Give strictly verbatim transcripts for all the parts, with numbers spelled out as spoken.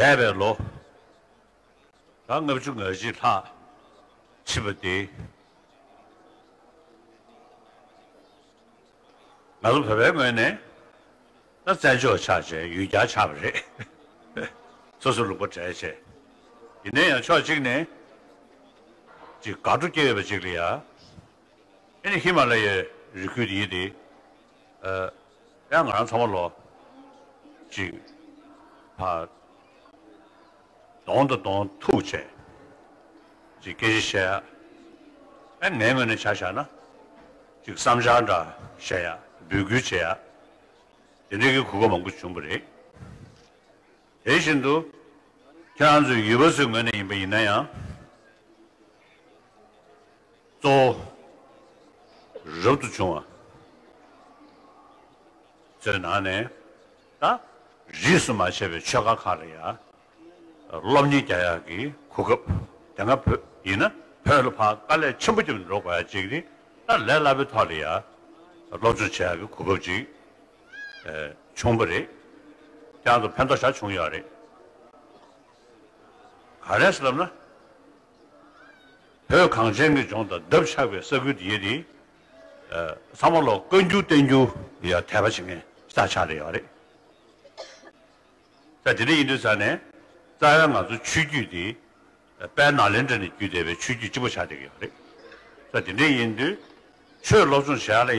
འདས་པའི་ལོ་ད་ལྔ་བཅུ་ང་གཅིག་ལྷག་ཕྱིན་པ་དེ། ང་ཚོ་བོད་པའི་ངོས་ནས་ད་བཙན་བྱོལ་ཆགས་བྱས་ཡུལ་གྱར་ཆགས་པ་རེད། སོ་སོ་ལུང་པ་བྲལ་བྱས། ཡིན་ན་ཡང་ཕྱོགས་གཅིག་ནས་ཅིག་དགའ་སྤྲོ་སྐྱེ་ཡོད་པ་ཅིག་ལ་ཡ། ཨེ་ནི་ཧི་མ་ལ་ཡའི་རི་ཁུལ་དེ་ཡིན་ཏེ། ཨ། ཡང་ང་རང་ཚང་མ་ལོ་ཅིག་ཕ། གདོང་དང་གདོང་ཐུག་བྱས་ཅིག་སྐད་ཆ་བཤད་ཡ། ཨེ་ངའི་ངོས་ནས་ཆ་བཞག་ན་ཅིག་བསམ་འཆར་འདྲ་བཤད་ཡ། འབོད་སྐུལ་བྱེད་ཡ། དེ་འདྲའི་གི་གོ་སྐབས་མང་པོ་བྱུང་བ་རེད། དེ་བཞིན་དུ་ཁྱེད་རང་ཚོའི་ཡུལ་པ་ཚོའི་ངོས་ནས་ཡིན་པ་ཡིན་ན་ཡང་། གཙོ་བོ་རབ་ཏུ་བྱུང་བ་ཚོའི་ནང་ནས་ད་རིས་སུ་མ་ཆད་པའི་ཆོས་སྒར་ཁག་ལ་ཡ་སློབ་གཉེར་རྒྱག་ཡག་གི་གོ་སྐབས། དེ་སྔ་བོད་ཡིན་ན་བོད་ལ་ཕར་དཀའ་ལས་ཆེན་པོ་བརྒྱབ་ནས་འགྲོ་དགོས་ཡ་ཅིག་དེ་ད་ལས་སླ་པོའི་ཐོག་ལ་ཡ་སློབ་སྦྱོང་བྱེད་ཡག་གི་གོ་སྐབས་ཅིག་བྱུང་བ་རེད། ཁྱེད་རང་ཚོ་ཕན་ཐོགས་ཞེ་དྲག་བྱུང་ཡོད་རེད། ག་རེ་ཟེར་ལབ་ན། བོད་གངས་ཅན་གྱི་ལྗོངས་དང་འདབས་ཆགས་པའི་ས་ཁུལ་འདི་ཡི་དེ། ཚང་མ་ལོ་བཀའ་འགྱུར་བསྟན་འགྱུར་ཡ་དད་པ་བྱེད་མཁན་ཞེ་དྲག་ཆགས་བསྡད་ཡོད་རེད། ད་དེ་འདྲ་ཡིན་དུས་ཙང་ནས་རྩ་བའི་ང་ཚོ་ཆོས་བརྒྱུད་དེ་དཔལ་ནཱ་ལེནྡྲ་ནས་བརྒྱུད་བསྡད་པའི་ཆོས་བརྒྱུད་གཅིག་པ་ཆགས་བསྡད་ཀྱི་ཡོད་རེད། ད་དེ་འདྲ་ཡིན་དུས་ཆོས་སློབ་སྦྱོང་བྱེད་ཡ་ལ་ཡ་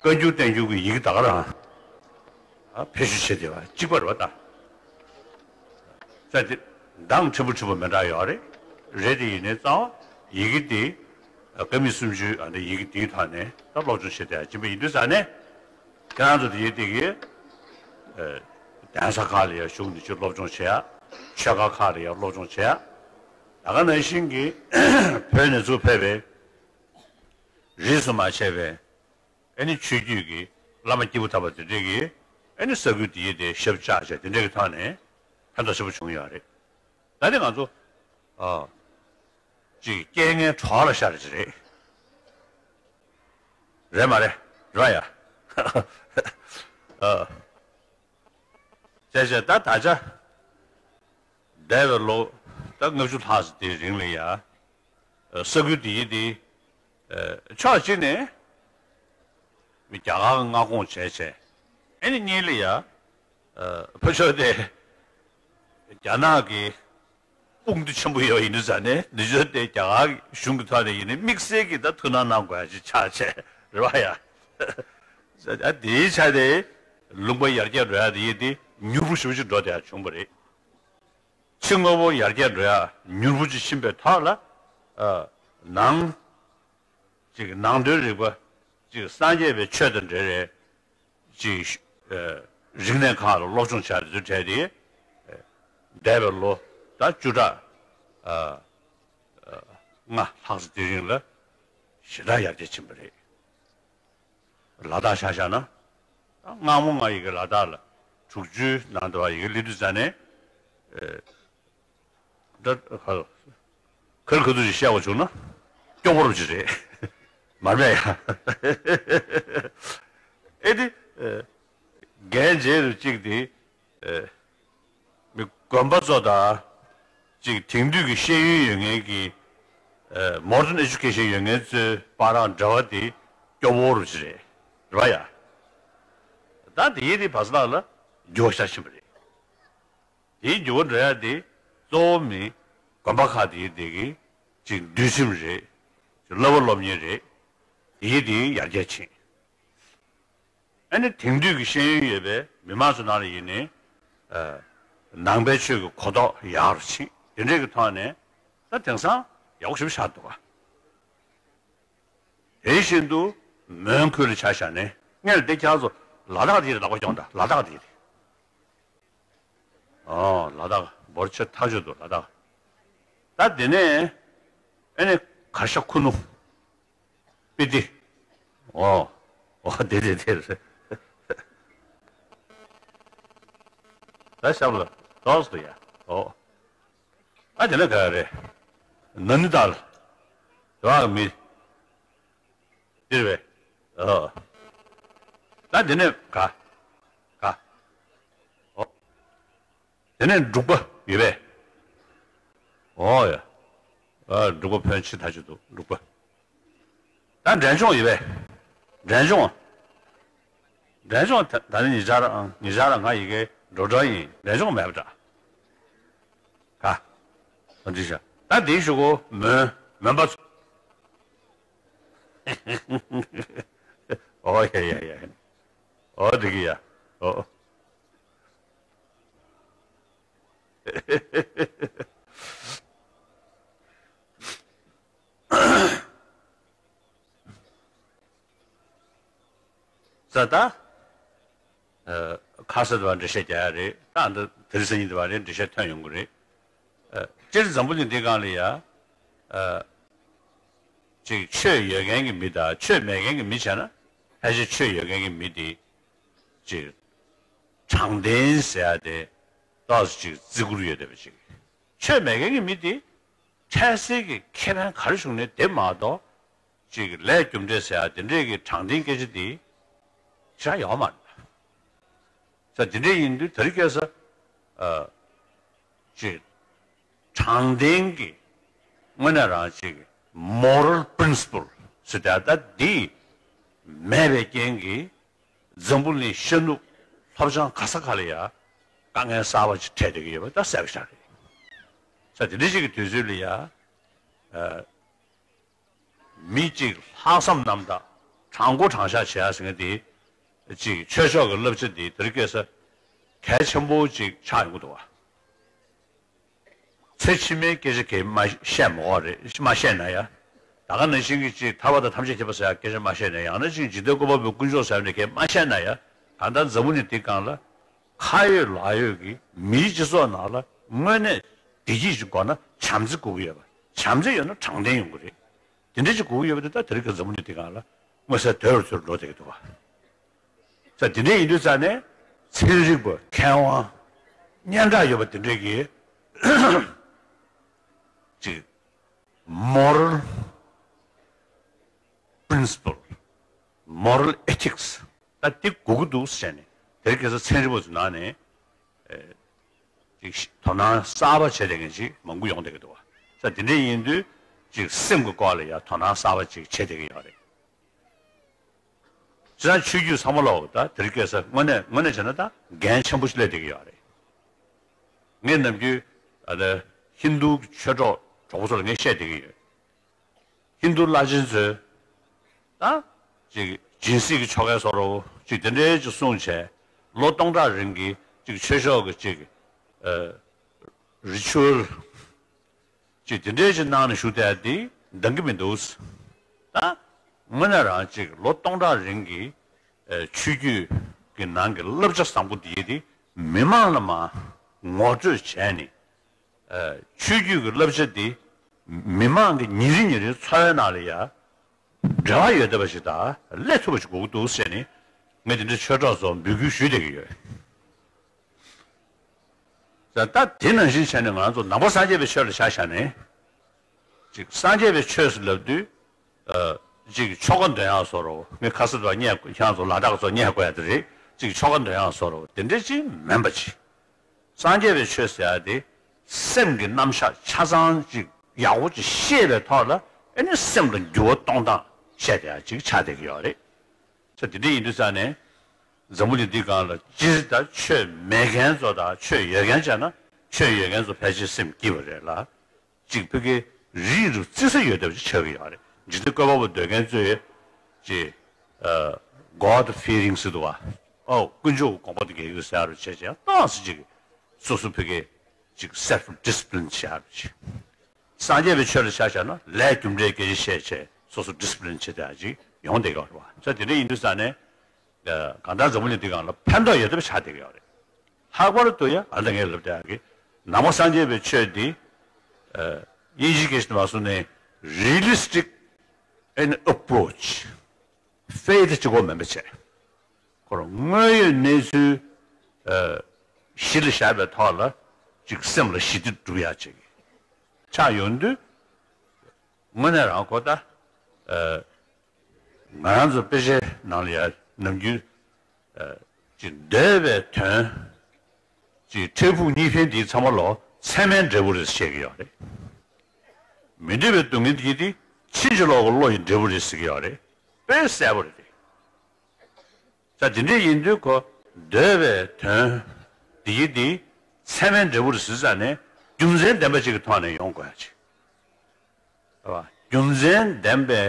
བཀའ་འགྱུར་བསྟན་འགྱུར་གྱི་ཡི་གེ་ད་ག་རང་ཨ་བེད་སྤྱོད་བྱེད་བསྡད་པ་གཅིག་པ་རེད་པ་ད། ས་དེ་གདངས་ཕྲན་བུ་ཕྲན་བུ་མི་འདྲ་ཡོད་རེད། རེད་དེ་ཡིན་ནའི་རྩ་བ་ཡི་གེ་དེ་ཀ་མད་སུམ་ཅུའི་ཨ་ནི་ཡི་གེ་དེའི་ཐོག་ནས་ད་སློབ་སྦྱོང་བྱེད་བསྡད་ཡ་ཅིག་པ་ཡིན་དུས་ཙང་ནས་ཁྱེད་རང་ཚོ་དེ་ཡི་དེ་གི་གདན་ས་ཁག་ལ་ཡ་བཞུགས་ནས་ཆོས་སློབ་སྦྱོང་བྱེད་ཡ། ཆོས་སྒར་ཁག་ལ་ཡ་སློབ་སྦྱོང་བྱེད་ཡ། ད་ག་ནང་བཞིན་གྱི་བོད་ནས་ཚུར་ཕེབས་པའི་རིས་སུ་མ་ཆད་པའི་ཨ་ནི་ཆོས་བརྒྱུད་ཀྱི་བླ་མ་སྐྱེས་བུ་དམ་པ་དེ་འདྲས་ཀྱིས་ཨ་ནི་ས་ཁུལ་འདི་ཡི་དེ་ཞབས་བཅགས་བྱས་དེ་འདྲས་ཀྱི་ཐོག་ནས་ཕན་ཐོགས་ཆེན་པོ་བྱུང་ཡོད་རེད། ད་ནི་ང་ཚོ་ཨ་ཅིག་རྐྱེན་ངན་གྲོགས་ལ་ཤར་གྱི་རེད། རེད་མ་རེད། རེད་ཡ། ཨ། བྱས་བྱས་ད་ད་ཆ་འདས་པའི་ལོ་ད་ལྔ་བཅུ་ལྷག་ཙམ་དེའི་རིང་ལ་ཡ། ས་ཁུལ་འདི་ཡི་དེ་ཕྱོགས་གཅིག་ནས་རྒྱ་གར་གྱི་མངའ་ཁོངས་བྱས་བྱས། ཨ་ནི་གཉིས་ལ་ཡ། ཕར་ཕྱོགས་དེ་རྒྱ་ནག་གི་དཔུང་སྡེ་ཆེན་པོ་ཡོད་ཡིན་དུས་ཙང་ནས་འདི་ཕྱོགས་དེ་རྒྱ་གར་གཞུང་གི་ཐོག་ནས་ཡིན་ནའི་དམིགས་བསལ་གྱི་ད་ཐུགས་སྣང་གནང་དགོས་ཡ་ཅིག་ཆགས་བྱས་རེད་པ་ཡ། ཨ་དེའི་ཆ་དེ་ལུང་པ་ཡར་རྒྱས་འགྲོ་ཡ་དེ་ཡི་དེ་མྱུར་པོ་ཞེ་པོ་ཅིག་འགྲོ་བསྡད་ཡ་བྱུང་བ་རེད། ཕྱི་དངོས་པོ་ཡར་རྒྱས་འགྲོ་ཡ་མྱུར་པོ་ཅིག་ཕྱིན་པའི་ཐོག་ལ། ཨ། ནང་། ཅིག་ནང་དོན་རིག་པ། ཅིག་སངས་རྒྱས་པའི་ཆོས་དང་འབྲེལ་བའི་ཅིག་ཨ། རིག་གནས་ཁག་ལ་སློབ་སྦྱོང་བྱ་རྒྱུ་གྲས་དེ། ཨ། འདས་པའི་ལོ་ད་བཅུ་ཕྲག་ཨ། ཨ། ལྔ་ལྷག་ཙམ་དེ་རིང་ལ་ཞེ་དྲག་ཡར་རྒྱས་ཕྱིན་པ་རེད། ལ་དྭགས་ཆ་བཞག་ན། སྔ་མོ་ང་ཡི་གེ་ལ་དྭགས་ལ་དྲུག་ཅུའི་ནང་དུ་བ་ཡི་གེ་སླེབས་དུས་ཙ་ནས། ཨེ། ད་ཁ་ཁ་ཁ་ཐུག་ཅིག་བཤད་པ་བྱུང་ན་སྐྱོ་པོ་རུ་ཅིག་རེད། མར་མེད་ཡ། ཨེ་དེ། ཨེ། འགན་བྱེད་རུ་གཅིག་དེ། ཨེ། མི་དགོན་པ་ཚོ་དང་། ཅིག་དེང་དུས་ཀྱི་ཤེས་ཡོན་ཡོད་མཁན་གྱི། ཨེ། མོ་ཌན་ཨེ་ཇུ་ཀེ་ཤན་ཡོད་མཁན་ཚོའི་བར་རང་འབྲེལ་བ་དེ་སྐྱོ་བོ་རུ་ཅིག་རེད། རེད་པ་ཡ། ད་དེ་ཡི་དེ་བར་སྣང་ལ་འགྱུར་བ་ཤར་ཕྱིན་པ་རེད། དེའི་འགྱུར་བ་འགྲོ་ཡ་དེ་གཙོ་བོ་མི་དགོན་པ་ཁག་དེ་ཡི་དེ་གི་ཅིག་འདུལ་ཁྲིམས་རེད། ཅིག་བསླབ་པ་སློབ་གཉེར་རེད། དེ་ཡི་དེ་ཡར་རྒྱས་ཕྱིན། ཨ་ནི་དེང་དུས་ཀྱི་ཤེས་ཡོན་ཡོད་པའི་མི་མང་ཚོ་ནང་ལ་ཡིན་ནའི། ཨ། ནང་པའི་ཆོས་ཀྱི་གོ་རྟོགས་ཡག་རུ་ཕྱིན། དེ་འདྲས་ཀྱི་ཐོག་ནས་ད་དེང་སང་ཡག་པོ་ཞེ་པོ་ཆགས་འདུག་ག། དེ་བཞིན་དུ་མོན་ཁུལ་ལ་ཆ་བཞག་ནས་སྔོན་ལ་དེ་ཁྱེད་ཚོ་ལ་དྭགས་དེ་རེད། ལག་པ་རྒྱོབ་དང་། ལ་དྭགས་དེ་རེད། ཨོ་ལ་དྭགས་འབོར་ཆེ་ཐག་ཆོད་འདུག་ལ་དྭགས། ད་དེ་ནས་ཨ་ནི་གར་ཞ་ཁུ་ནུ། སྤི་ཏི། ཨོ། ཨོ་དེ་དེ་དེ་རེད། ད་གཤམ་ལ་ཏོག་ཙམ་ཡ། ཨོ། ད་དེ་ནས་ག་རེ་རེད། ན་ནི་དཱལ། དེ་བ་གི་མི། འདིར་བས། ཨོ། ད་དེ་ནས་ག་ག་ཨོ། དེ་ནས་འབྲུག་པ། ཡོད་པས། ཨོ་ཡ། ཨ། འབྲུག་པ་ཕོན་ཆེ་ཐག་ཆོད་འདུག་འབྲུག་པ། ད་འབྲས་ལྗོངས་ཡོད་པས། འབྲས་ལྗོངས། འབྲས་ལྗོངས་ད་ད་ནི་ཉེ་ཆར་ཨང་ཉེ་ཆར་ང་ཡི་གེ་འགྲོ་གྲོན་ཡིན། འབྲས་ལྗོངས་མེད་པ་འདྲ། ག་ཨ་འདི་ཤ། ད་འདི་ཞུ་གོ་མོན་མོན་པ་ཚོ། ཨོ་ཡ་ཡ་ཡ། ཨོ་འདི་གི་ཡ། ཨོ། ས་ད། ཨ། ཁ་ས་དུ་བ་འགྲེལ་བཤད་རྒྱག་ཡ་རེད། ད་འདི་དེ་རིང་སང་ཉིན་དུ་བ་རེད། འགྲེལ་བཤད་ཐོན་ཡོང་གི་རེད། ཨ། སྤྱིར་འཛམ་བུ་གླིང་འདི་སྒང་ལ་ཡ། ཨ། ཅིག་ཆོས་ཡོད་མཁན་གྱི་མི་དང་ཆོས་མེད་མཁན་གྱི་མི་བྱས་ན། ཕལ་ཆེར་ཆོས་ཡོད་མཁན་གྱི་མི་དེ་ཅིག་དྲང་བདེན་ཟེར་ཡ་དེ་ཏོག་ཙམ་ཅིག་བརྩི་བཀུར་ཡོད་བསྡད་པ་ཅིག་ཆོས་མེད་མཁན་གྱི་མི་དེ་འཕྲལ་སེལ་གྱི་ཁེ་ཕན་ག་རེ་བྱུང་ནའི་དེ་མ་གཏོགས་ཅིག་ལས་རྒྱུ་འབྲས་ཟེར་ཡ་དེ་འདྲས་ཀྱི་དྲང་བདེན་སྐད་ཆ་དེ་ཞེ་དྲག་ཡོད་མ་རེད། ས་དེ་འདྲས་ཡིན་དུས་དེ་རིང་ཁ་སང་། ཨ། ཅིག་དྲང་བདེན་གྱི་དངོས་གནས་རང་ཅིག་moral principle ཟེར་ཏེ་ད་འདི་མེད་པའི་རྐྱེན་གྱིས་འཛམ་བུ་གླིང་ཤར་ནུབ་ལྷོ་བྱང་ག་ས་ག་ལ་ཡ་དཀའ་ངལ་གསར་པ་ཅིག་འཕྲད་བསྡད་ཀྱི་ཡོད་པ་ད་གསལ་པོ་ཞིག་རེད། ས་དེ་འདྲ་ཞིག་གི་དུས་ཚོད་ལ་ཡ། ཨ། མི་གཅིག་ལྷག་བསམ་རྣམ་དག་དྲང་པོ་དྲང་བཞག་བྱེད་ཡ་ཟེར་མཁན་དེ། གཅིག་ཆོས་ཕྱོགས་ཀྱི་བསླབ་བྱ་དེ་དེ་རིང་ཁ་སང་གལ་ཆེན་པོ་ཅིག་ཆགས་ཡོང་གི་འདུག་བ། ཚེ་ཕྱི་མའི་སྐད་ཆ་གས་མ་བཤད་མ་དགོས་རེད། མ་བཤད་ན་ཡ། ད་ག་ནང་བཞིན་གྱི་ཅིག་ཐར་པ་དང་ཐམས་ཅད་མཁྱེན་པ་ཟེར་ཡ་སྐད་ཆ་མ་བཤད་ན་ཡ། ཡང་ན་ཅིག་འཇིག་རྟེན་བཀོད་པ་པོའི་དཀོན་མཆོག་ཟེར་ཡ་འདྲ་གས་མ་བཤད་ན་ཡ། གང་ལྟར་འཛམ་བུ་གླིང་འདི་སྒང་ལ། ཁ་ཡོད་ལག་ཡོད་ཀྱི་མིའི་སྤྱི་ཚོགས་ནང་ལ་དངོས་གནས་བདེ་སྐྱིད་ཅིག་དགོས་ན་བྱམས་བརྩེ་དགོས་ཀྱི་ཡོད་པ། བྱམས་བརྩེ་ཡོད་ན་དྲང་བདེན་ཡོང་གི་རེད། དེ་འདྲ་ཅིག་དགོས་ཀྱི་ཡོད་པ་དེ་ད་དེ་རིང་གི་འཛམ་བུ་གླིང་འདི་སྒང་ལ་མངོན་གསལ་དོད་པར་ཚུར་འགྲོ་བསྡད་ཀྱི་འདུག་བ། ས་དེ་འདྲ་ཡིན་དུས་ཙང་ནས་ཚན་རིག་པ་མཁས་དབང་སྙན་གྲགས་ཡོད་པ་དེ་འདྲས་ཀྱིས་ཅིག moral principle, moral ethics ད་འདི་དགོས་ཀྱི་འདུག་ཟེར་ནས་དེ་རིང་ཁ་སང་ཚན་རིག་པ་ཚོའི་ནང་ནས། ཨེ། ཅིག་དོ་སྣང་གསར་པ་བྱས་བསྡད་མཁན་ཅིག་མང་པོ་ཡོང་བསྡད་ཀྱི་འདུག་བ། ས་དེ་འདྲ་ཡིན་དུས་ཅིག་སེམས་ཀྱི་སྐོར་ལ་ཡང་དོ་སྣང་གསར་པ་ཅིག་བྱས་བསྡད་ཀྱི་ཡོད་རེད། སྤྱིར་བཏང་ཆོས་བརྒྱུད་ཚང་མ་ལོག་ད་དེ་རིང་ཁ་སང་དངོས་གནས་དངོས་གནས་བྱས་ན་ད་འགན་ཆེན་པོ་ཞིག་སླེབས་བསྡད་ཀྱི་ཡོད་རེད། ངས་ནམ་རྒྱུན་ཨ་ད་ཧིན་རྡུ་གི་ཆོས་གྲོགས་གྲོགས་པོ་ཚོ་ལ་ངས་བཤད་བསྡད་ཀྱི་ཡོད། ཧིན་རྡུ་བླ་ཆེན་ཚོས་ད་ཅིག་སྦྱིན་སྲེག་གི་ཆོ་གའི་བཟོ་འདྲ་ཅིག་དེ་འདྲའི་ཅིག་གསུངས་བྱས། ལོ་སྟོང་ཕྲག་རིང་གི་ཅིག་ཆོས་ཕྱོགས་ཀྱི་ཅིག་ཨ་རི་ཆུ་ཨལ་ཅིག་དེ་འདྲའི་ཅིག་གནང་ནས་བཞུགས་བསྡད་དེ་འདང་གི་མི་འདུག་ད་དངོས་གནས་རང་ཅིག་ལོ་སྟོང་ཕྲག་རིང་གི་ཨ་ཆོས་བརྒྱུད་ཀྱི་ནང་གི་བསླབ་བྱ་བཟང་པོ་འདི་དེ་མི་མང་ལ་མར་ངོ་སྤྲོད་བྱས་ནས། ཨ་ཆོས་བརྒྱུད་ཀྱི་བསླབ་བྱ་འདི་མི་མང་གི་ཉིན་རེ་ཉིན་རེའི་འཚོ་བའི་ནང་ལ་ཡ་འབྲེལ་བ་ཡོད་བསྡད་པ་ཞིག་དང་སླེབས་ཐུབ་པ་ཞིག་དགོས་ཀྱི་འདུག་ཟེར་ནས་ངས་དེ་འདྲའི་ཆོས་གྲོགས་ཚོར་འབོད་སྐུལ་ཞུས་བསྡད་ཀྱི་ཡོད། ད་ད་དེ་ནང་བཞིན་བྱས་ནས་ང་རང་ཚོ་ནང་པ་སངས་རྒྱས་པའི་ཆོས་ལ་ཆ་བཞག་ནས། ཅིག་སངས་རྒྱས་པའི་ཆོས་སུ་ལབ་དུས། ཨ་ཅིག་ཆོ་ག་འདོན་ཡག་བཟོ་འདྲ། ངས་ཁ་སང་དུ་བ་བརྙན་ཁྱེད་རང་ཚོ་ལ་དྭགས་ཚོ་བརྙན་བཀོད་ཡག་དེ་རེད། ཅིག་ཆོ་ག་འདོན་ཡག་བཟོ་འདྲ་དེ་འདྲ་ཅིག་མིན་པ་ཅིག་སངས་རྒྱས་པའི་ཆོས་ཟེར་ཡག་དེ་སེམས་ཀྱི་རྣམ་གཞག་ཆ་ཚང་ཅིག་ཡག་པོ་ཅིག་ཤེས་པའི་ཐོག་ལ་ཨེ་ནི་སེམས་ལ་འགྱུར་བ་གཏོང་སྟངས་བཤད་བསྡད་ཡག་ཅིག་ཆགས་བསྡད་ཀྱི་ཡོད་རེད། ས་དེ་འདྲ་ཡིན་དུས་ཙང་ནས་འཛམ་བུ་གླིང་འདི་སྒང་ལ་སྤྱིར་ད་ཆོས་མེད་མཁན་ཚོ་དང་ཆོས་ཡོད་མཁན་བྱས་ན་ཆོས་ཡོད་མཁན་ཚོ་ཕལ་ཆེར་སེམས་སྐྱིད་པ་རེད་ལ། ཅིག་ཕ་གིའི་རིགས་རུ་བརྩི་ས་ཡོད་བསྡད་པ་ཅིག་ཆགས་ཀྱི་ཡོད་རེད། འཇིག་རྟེན་བཀོད་པ་པོ་འདོད་མཁན་ཚོས་ཅིག་ཨ་God fearing ཟེར་འདུག་བ། ཨོ་དཀོན་མཆོག་གི་དགོངས་པ་དེ་གས་ཡོད་ཟེར་ཡག་རུ་བྱས་བྱས་ཏོག་ཙམ་ཅིག་སོ་སོ་ཕ་གིའི་ཅིག་self discipline བྱེད་ཡག་རུ་བྱས། སངས་རྒྱས་པའི་ཆོས་ལ་ཆ་བཞག་ན་ལས་རྒྱུ་འབྲས་སྐད་ཆ་བཤད་བྱས་སོ་སོ་discipline བྱེད་བསྡད་ཡག་ཅིག་ཡོང་བསྡད་ཀྱི་ཡོད་རེད་བ། ས་དེ་འདྲ་ཡིན་དུས་ཙང་ནས། གང་ལྟར་འཛམ་བུ་གླིང་འདི་སྒང་ལ་ཕན་ཐོགས་ཡོད་བསྡད་པ་ཆགས་བསྡད་ཀྱི་ཡོད་རེད། ལྷག་པར་དུ་ཡང་ཨ་ད་ངས་ལབ་བསྡད་ཡག་གི་ནང་པ་སངས་རྒྱས་པའི་ཆོས་འདི། ཨ་དབྱིན་ཇིའི་སྐད་ཆ་ནང་སོང་ནས་realistic and approach, faith གཅིག་པོ་མིན་པ་བྱས། ཁོ་རང་དངོས་ཡོད་གནས་ཚུལ་ཨ་གཞི་ལ་བཞག་པའི་ཐོག་ལ་ཅིག་སེམས་ལ་ཞི་བདེ་སྒྲུབ་ཡག་ཅིག་ཆགས་ཡོང་དུས། དངོས་གནས་རང་ཁོ་ད་ཨ་ང་རང་ཚོ་དཔེ་ཆའི་ནང་ལ་ཡ་ནམ་རྒྱུན་ཨ་ཅིག་འདོད་པའི་དོན་ཅིག་འཕྲལ་ཕུགས་གཉིས་ཕན་འདི་ཚང་མ་ལོ་ ཚད་མའི་འབྲས་བུ་རེད་ཟེར་བཤད་ཀྱི་ཡོད་རེད། མི་འདོད་པའི་སྡུག་བསྔལ་དེ་དེ་ཕྱིན་ཅི་ལོག་གི་བློ་ཡི་འབྲས་བུ་རེད་ཟེར་གྱི་ཡོད་རེད། དཔེ་གསལ་པོ་རེད་དེ། ད་དེ་འདྲ་ཡིན་དུས་ཁོ་འདོད་པའི་དོན་དེ་ཡི་དེ་ཚད་མའི་འབྲས་བུ་རེད་ཟེར་ཙང་ནས་རྒྱུ་མཚན་ལྡན་པ་ཅིག་གི་ཐོག་ནས་ཡོང་དགོས་ཡ་ཅིག་རེད་བ། རྒྱུ་མཚན་ལྡན་པའི་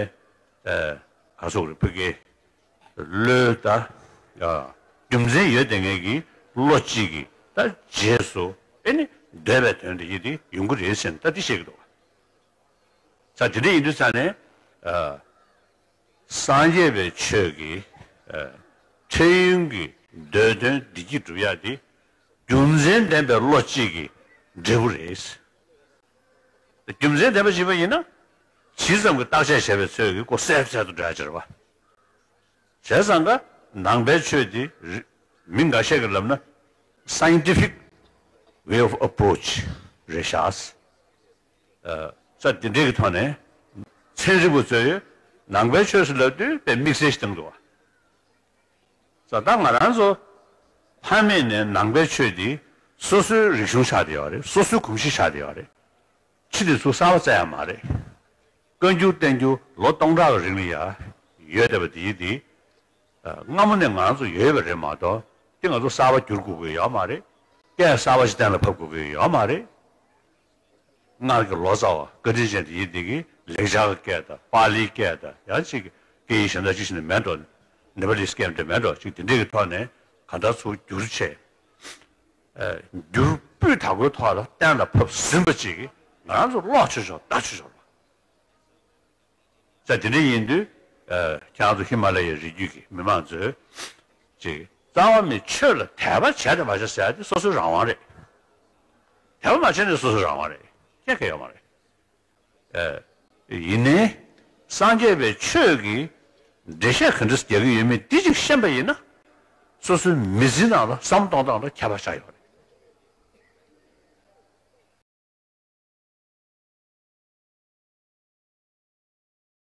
ཨ་ག་ཟེར་རེད་ཕ་གི་བློའི་ད་ཨ་རྒྱུ་མཚན་ཡོད་དེ་ངེས་ཀྱི་བློ་གཅིག་གིས་ད་རྗེས་སུ་ཨེ་ནི་འདོད་པའི་དོན་དེ་ཡི་དེ་ཡོང་གི་རེད་ཟེར་ནས་ད་དེ་བཤད་ཀྱི་འདུག་ད་དེ་འདྲ་ཡིན་དུས་ཙང་ནས་ཨ། སངས་རྒྱས་པའི་ཆོས་ཀྱི་ཨ་འཕྲལ་ཡུན་གྱི་འདོད་དོན་བདེ་སྐྱིད་སྒྲུབ་ཡག་དེ་རྒྱུ་མཚན་ལྡན་པའི་བློ་གཅིག་གི་འབྲས་བུ་རེད། རྒྱུ་མཚན་ལྡན་པ་ཞིག་པ་ཡིན་ན་ཇི་ཙམ་གྱི་བརྟག་དཔྱད་བྱས་པའི་ཚོད་ཀྱིས་ཁོ་གསལ་གསལ་དུ་འགྲོ་ཡག་ཅིག་རེད་བ། བྱས་ཙང་ཀ་ནང་པའི་ཆོས་དེ་རི་མི་འགའ་ཤས་ཀྱིས་ལབ་ན་scientific way of approach རེད་ཤག་ས་དེ་འདྲའི་གི་ཐོག་ནས་ཚན་རིག་པ་ཚོས་ནང་པའི་ཆོས་སུ་ལབ་དུས་དཔེ་དམིགས་བསལ་ཞིག་བཏང་འདུག་བ། ས་ད་ང་རང་ཚོ་ཕ་མེས་ནས་ནང་པའི་ཆོས་འདི་སོ་སོའི་རིག་གཞུང་ཆགས་བསྡད་ཡོད་རེད། སོ་སོའི་གོམས་གཤིས་ཆགས་བསྡད་ཡོད་རེད། ཕྱི་དེ་ཚུར་གསར་པ་བཙལ་ཡ་མ་རེད། བཀའ་འགྱུར་བསྟན་འགྱུར་ལོ་སྟོང་ཕྲག་གི་རིང་ལ་ཡ་ཡོད་བསྡད་པ་འདི་འདི། སྔ་མོ་ནས་ང་ཚོ་ཡོད་པ་རེད་མ་གཏོགས་དེ་ང་ཚོ་གསར་པ་བསྒྱུར་དགོས་ཀྱི་ཡོད་མ་རེད། སྐད་གསར་པ་ཞིག་གཏན་ལ་ཕབ་དགོས་ཀྱི་ཡོད་མ་རེད། སྔར་གྱི་ལོ་ཙཱ་བ་བཀའ་དྲིན་ཅན་དེ་ཡིན་དེ་གིས་ལེགས་སྦྱར་གྱི་སྐད་དང་པཱ་ལིའི་སྐད་དང་ཡང་ཅིག་སྐད་ཡིག་གཞན་དག་ཅིག་ཞིག་ནས་མེད་འགྲོ། ནེ་པ་ལིས་སྐད་འདྲ་མེད་འགྲོ་ཅིག་དེ་འདྲས་ཀྱི་ཐོག་ནས་ག་འདྲ་ཚུར་བསྒྱུར་བྱས། འགྱུར་སྤུས་དག་པོའི་ཐོག་ལ་གཏན་ལ་ཕབ་ཟིན་པ་ཅིག་གིས་ང་རང་ཚོ་ཀློག་ཆོག་ཆོག་ལྟ་ཆོག་ཆོག་རེད། ས་དེ་འདྲ་ཡིན་དུས། ཁྱེད་རང་ཚོ་ཧི་མ་ལ་ཡའི་རི་རྒྱུད་ཀྱི་མི་མང་ཚོས། ཅིག་རྩ་བ་མི་ཆོས་ལ་དད་པ་བྱས་དང་མ་བྱས་ཟེར་ཡ་དེ་སོ་སོའི་རང་དབང་རེད། དད་པ་མ་བྱས་ནས་སོ་སོའི་རང་དབང་རེད། ཁྱད་ཁྱད་ཡོད་མ་རེད། ཡིན་ནའི། སངས་རྒྱས་པའི་ཆོས་ཀྱི་འགྲེལ་བཤད་ག་འདྲ་རྒྱག་གི་ཡོད་མེད་འདི་ཅིག་ཤེས་པ་ཡིན་ན། སོ་སོའི་མི་ཚེའི་ནང་ལ་བསམ་གཏོང་སྟངས་ལ་ཁྱད་པར་ཆགས་ཡོད་